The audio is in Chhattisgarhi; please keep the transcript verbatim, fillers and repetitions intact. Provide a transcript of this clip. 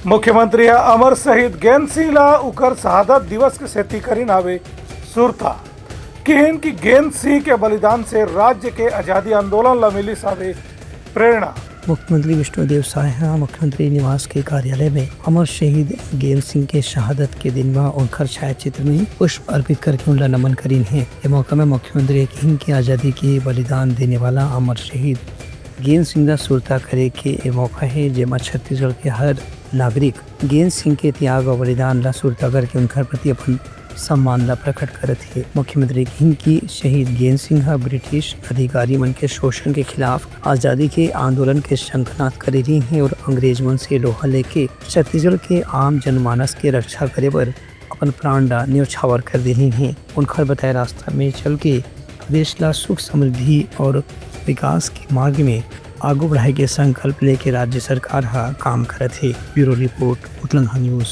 मुख्यमंत्री ह अमर शहीद गेंद सिंह ला उकर शहादत दिवस के सेती करिन हावे सुरता। किहिन कि गेंद सिंह के बलिदान से राज्य के आजादी आंदोलन ला मिलिस हावे प्रेरणा। मुख्यमंत्री विष्णुदेव साय ह मुख्यमंत्री निवास के कार्यालय में अमर शहीद गेंद सिंह के शहादत के दिन म उनकर छायाचित्र में पुष्प अर्पित करके उनला नमन करिन हे। ए मौका में मुख्यमंत्री ह किहिन कि आजादी के बलिदान देने वाला अमर शहीद गेंद सिंह ला सुरता करे के ए मौका हे, जेमा छत्तीसगढ़ के हर नागरिक गेंद सिंह के त्याग अउ बलिदान ला सुरता करके उनकर प्रति अपन सम्मान ला प्रकट करत हे। मुख्यमंत्री किहिन कि शहीद गेंद सिंह ह ब्रिटिश अधिकारी मन के शोषण के खिलाफ आजादी के आंदोलन के शंखनाद करे रिहिन हे अउ अंग्रेज मन से लोहा लेके छत्तीसगढ़ के आम जनमानस के रक्षा करे बर अपन प्राण ला न्योछावर कर दे रिहिन हे। उनकर बताए रास्ता में चल के प्रदेश ला सुख समृद्धि अउ विकास के मार्ग में आगू बढ़ाए के संकल्प लेके राज्य सरकार ह काम करत हे। Bureau report, Utlangha news.